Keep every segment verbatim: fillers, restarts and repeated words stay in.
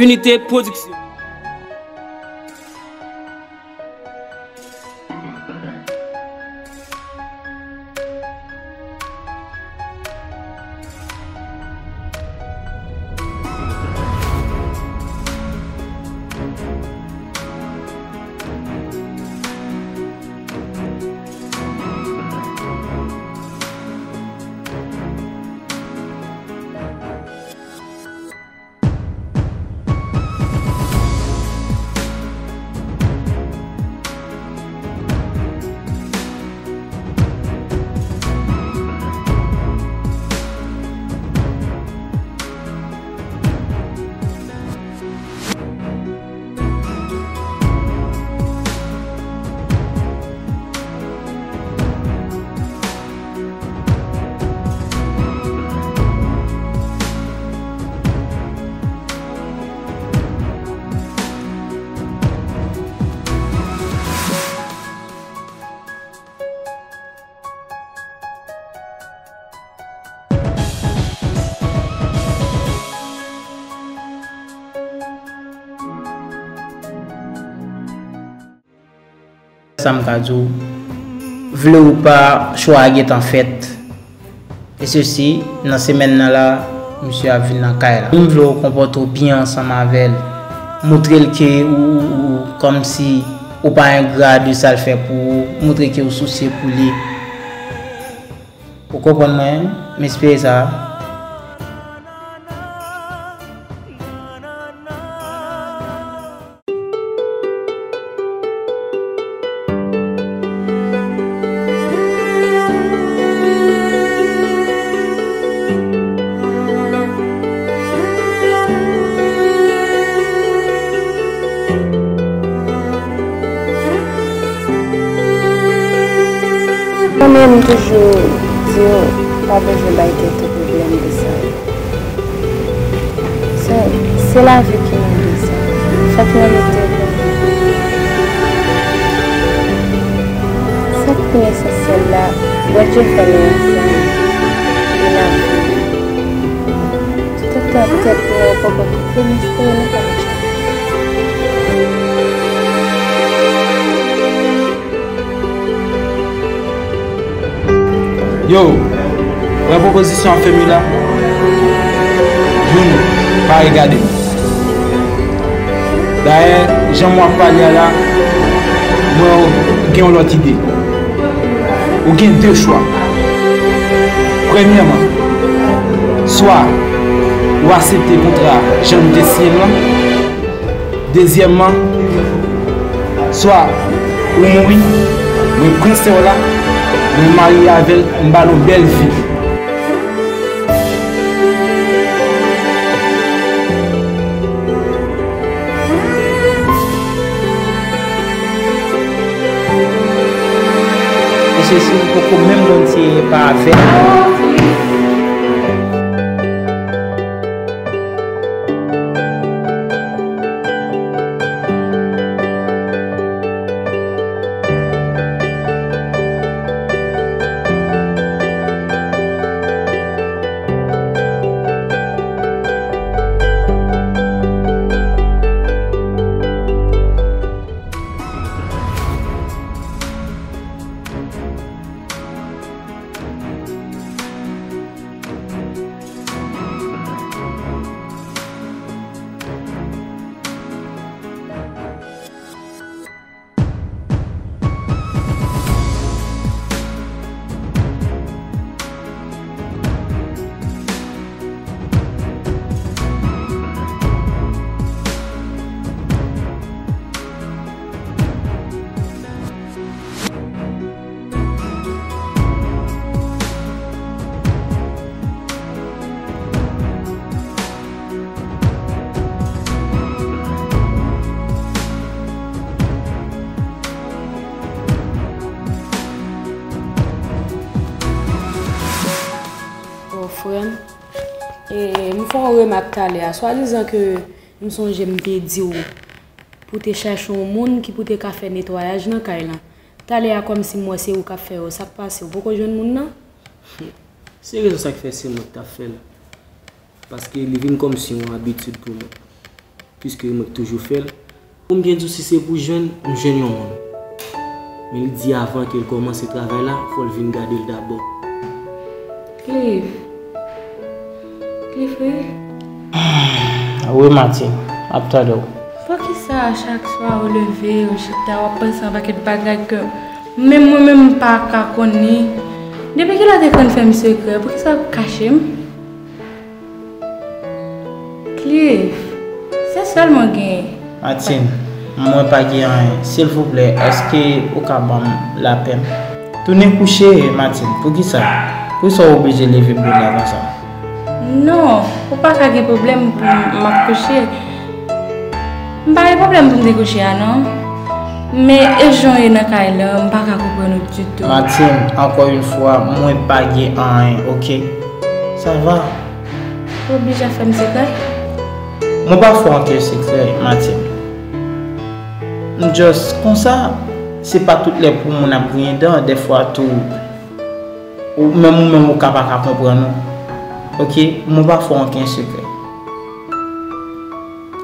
Unité Production. Sa m ka di w, vle ou pa, chwa a gentan fèt. E sesi, nan semèn nan la, misye ap vin nan kay la. M vle w konpòte w byen ansanm avè l. Montre l ke ou, ou, ou, kòmsi ou pa engra de sa l fè pou ou. Montre ke ou sousye pou li. Ou konprann mwen? M espere sa. Mwen menm, m toujou di w, pa bezwen bay tèt ou pwoblèm de sa yo. Se, se lavi ki mande sa. Fòk nou lite pou nou. Sa k pi esansyèl la, Bondye fè nou ansanm, e n ap viv. Toutotan tèt nou poko kite n, espere nou p ap tchak. Yo, pran pwopozisyon ap fè m yo la. Youn, pa regade m. Dayè, jan m w ap pale a la, m wè w gen yon lòt ide. Ou gen de chwa. Premyèman, swa ou aksepte kontra a jan nou te siyen l lan, dezyèmman, swa ou mouri, mwen pran sè w la, mwen marye avè l, m ba l yon bèl vi. Mesye, si nou poko menm konn se pa avè nou. O frè m, e, m fè yon remak talè a. Swadizan ke m sonje m te di w pou te chache yon moun ki pou te ka fè netwayaj nan kay lan. Talè a kòmsi m wè se ou k ap fè yo. Sa k pase? Ou poko jwenn moun nan? Se rezon sa k fè se mwen k t ap fè l. Paske li vin kòmsi yon abitid pou mwen. Piske mwen k toujou fè l. Pou m byen di w, si se pou jwenn, m jwenn yon moun. Men li di avan ke l kòmanse travay la, fò l vin gade l dabò. Cliff. Cliff, wi. Wi, Martine, m ap tande w. Poukisa chak swa ou leve, ou chita, w ap panse yon pakèt bagay ke menm mwen menm m pa ka konn li? Depi kilè w te konn fè m sekrè? Poukisa w ap kache m? Cliff, se sèl mwen genyen. Martine, mwen pa gen anyen. Silvouplè, èske ou ka ban m lapè m? Tounen kouche, Martine. Poukisa? Poukisa w oblije leve bonè konsa? Non, ou pa ka gen pwoblèm pou m ap kouche. M pa gen pwoblèm pou m te kouche a, non. Men e jan w ye nan kay la, m pa ka konprann ou ditou. Martine, ankò yon fwa, mwen pa gen anyen, oke? Sa va? Ou oblije ap fè m sekrè? Mwen pa fè ankenn sekrè, Martine. M just konsa, se pa tout lè pou moun ap griyen dan, dèfwa tou, ou, menm ou menm ou ka pa ka konprann ou. Oke, mwen pa fè ankenn sekrè.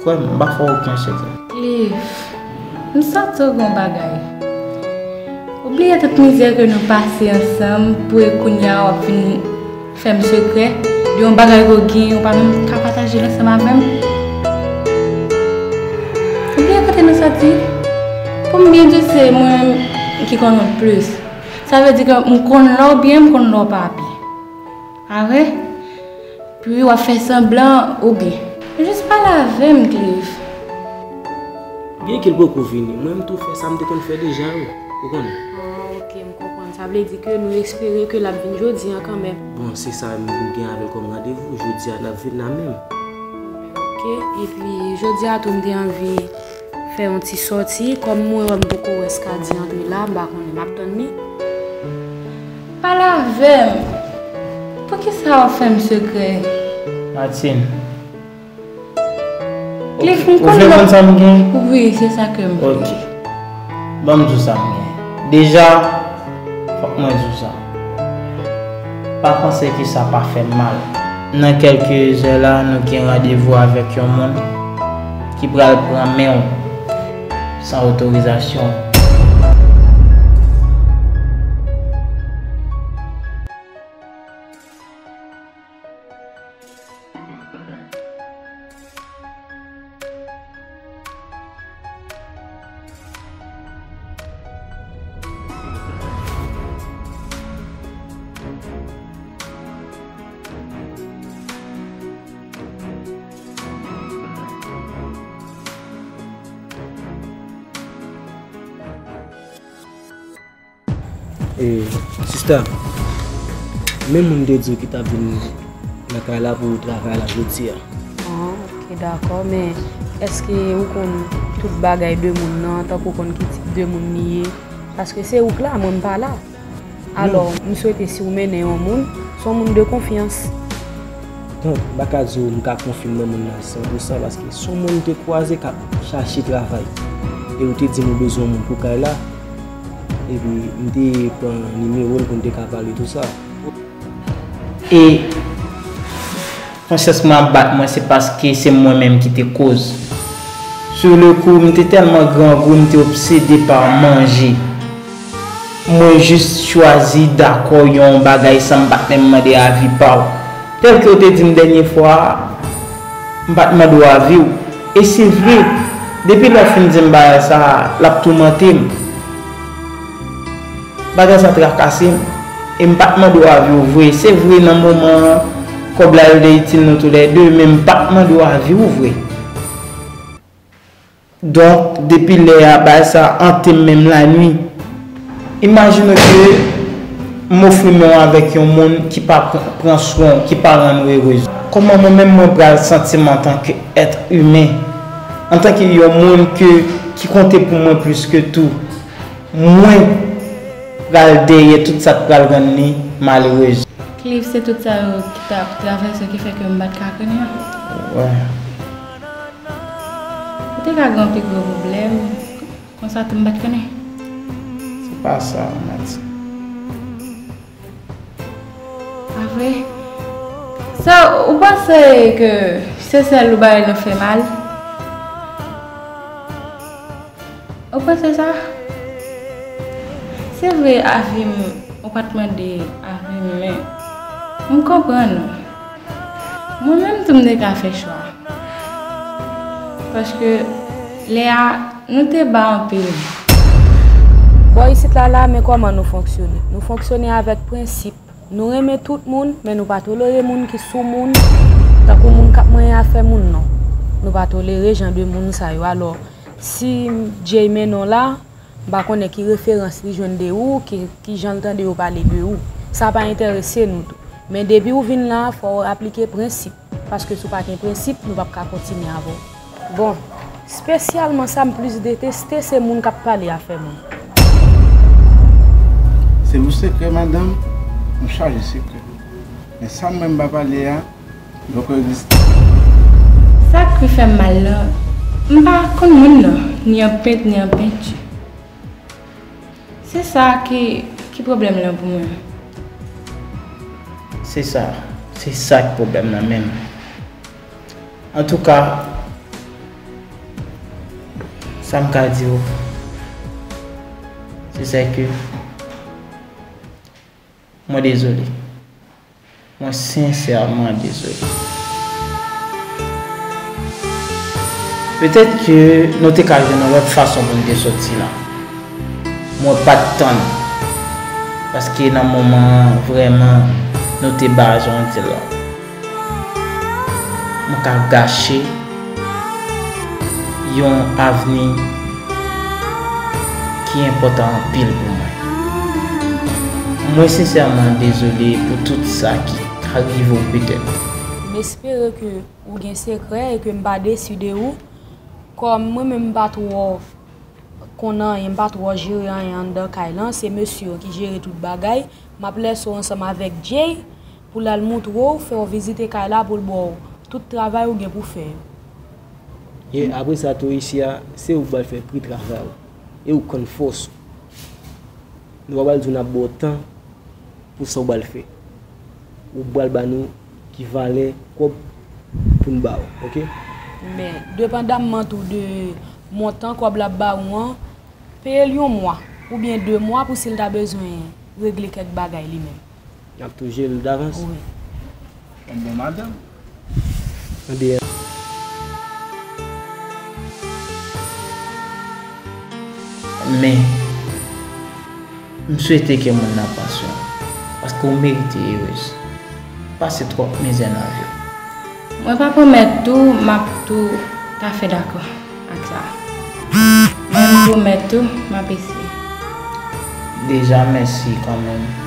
Kwè m, m pa fè okenn sekrè. Cliff, m santi w gen yon bagay. Ou bliye tout mizè ke nou pase ansanm pou e kounye a w ap vin fè m sekrè de yon bagay ke w gen, ou pa menm ka pataje l ansanm avè m. Ou bliye kote nou soti? Pou m byen di w, se mwen menm ki konn ou plis. Sa vle di ke m konn lè w byen, m konn lè w pa byen. Pa vre? Pi w ap fè sanblan, oubyen. Jis pale avè m, Cliff. Byenke l poko vini, mwen m tou fè sa m te konn fè deja yo, ou konnen. Ah, oke, m konprann. Sa vle di ke nou espere ke l ap vin jodi a kanmenm. Bon, se sa m gen avè l kòm randevou, jodi a n ap vin la menm. Oke, epi jodi a tou m te anvi fè yon ti sòti, kòm mwen wè m poko wè Skady antre la, m pa konnen, m ap tann li. Pale avè m. Poukisa w ap fè m sekrè? Martine. Cliff, m konn ou vle konn sa m gen? Wi, se sa ke m vle. Oke. Ban m di w sa m gen. Deja, fòk mwen di w sa. Pa panse ke sa pa fè m mal. Nan kèlke zè la, nou gen randevou avèk yon moun ki pral pran men w san otorizasyon w. E, sista, men moun te di w ki t ap vin nan kay la pou travay la jodi a. Ah, oke, dakò, men èske ou konn tout bagay de moun nan, tankou w konn ki tip de moun li ye? Paske se ou k la, mwen m pa la. Alò, m swete si w mennen yon moun, se yon moun de konfyans. Donk, m pa ka di w m ka konfime nan moun nan san pou san, paske se yon moun m te kwaze k ap chache travay. E ou te di m ou bezwen yon moun pou kay la. Epi, m te pran nimewo l pou n te ka pale tou sa. E konsyans mwen ap bat mwen, se paske se mwen menm ki te koz. Sur le coup, m te tèlman grangou, m te obsede pa manje. Mwen jis chwazi dakò yon bagay san m pa t menm mande avi pa w. Tèlke w te di m dènye fwa a, m pa t mande w avi w. E se vre, depi lè w fin di m bagay sa a, l ap toumante m. Bagay sa trakase m. E m pa t mande w avi w vre. Se vre, nan moman an, kòb la yo te itil nou toulède, men m pa t mande w avi w vre. Donk, depi lè a, bagay sa ante m menm lannuit. Imajine ke m ofri men w avèk yon moun ki pa pr-, pran swen w, ki pa rann ou erez. Kòman mwen menm mwen pral santi m antanke èt imen, antanke yon moun ke, ki konte pou mwen plis ke tou? Mwen pral dèyè tout sa k pral rann li malerez. Cliff, se tout sa yo ki t ap travèse w ki fè ke m pa t ka konnen an. Wè. Ou te ka gen yon pi gwo pwoblèm, konsa tou m pa t konnen. Se pa sa, Martine. Pa vre? Sa, ou panse ke se sèl ou bagay nan fè mal? Ou panse sa? Se vre, avi m, ou pa t mande avi m, men m konprann ou. Mwen menm tou, m te ka fè chwa. Paske lè a, nou te ba anpil. Bò isit la, la, men kòman nou fonksyone. Nou fonksyone avèk prensip. Nou renmen tout moun, men nou pa tolere moun ki sou moun, tankou moun k ap manyen afè moun, non. Nou pa tolere jan de moun sa yo. Alò, si Jay mennen w la, m pa konnen ki referans li jwenn de ou, ki, ki jan l tande yo pale de ou. Sa pa enterese nou tou. Men depi w vin la, fò w aplike prensip. Paske si w pa gen prensip, nou p ap ka kontinye avè w. Bon, espesyalman sa m plis deteste, se moun k ap pale afè moun. Se pou sekrè, madanm, nou chaje sekrè. Men sa m menm m pa pale a, poko egziste. Sa k pi fè m mal lan, m pa konn moun nan, ni an pent, ni an penti. Se sa ki, ki pwoblèm lan pou mwen. Se sa, se sa k pwoblèm lan menm. Antouka, sa m ka di w, se sè ke mwen dezole. Mwen sensèman dezole. Petèt ke nou te ka jwenn yon lòt fason pou n te sòti la. Mwen pa t tann. Paske nan moman an, vrèman, nou te ba jan w di l lan. Mwen ka gache yon avni ki enpòtan anpil pou mwen. Mwen sensèman dezole pou tout sa ki ka rive w petèt. M espere ke ou gen sekrè e ke m pa desi de ou. Kòm mwen menm m pa twò konn anyen, m pa twò jere anyen anndan kay lan, se mesye yo ki jere tout bagay. M ap lèse w ansanm avèk Jay pou l al moutre w, fè w vizite kay la, pou l ba w tout travay ou gen pou fè yo. Ye, apre sa tou isi a, se ou k pral fè pri travay ou. E ou k konn fòs ou. Nou pa pral di w n ap ba w tan pou sa w pral fè. Ou pral ba nou ki valè kòb pou n ba w, oke? Men, depandamman tou de montan kòb l ap ba ou an, peye l yon mwa oubyen de mwa pou si l ta bezwen regle kèk bagay li menm. N ap touche l davans? Wi. Yon bon madanm. Tande. Men, m swete ke moun nan panse w, paske w merite erez. Pase twòp mizè nan vi w. Mwen pa pwomèt tou, m ap tou ta fè dakò ak sa. Men m pwomèt tou, m ap eseye. Deja, mèsi kanmenm.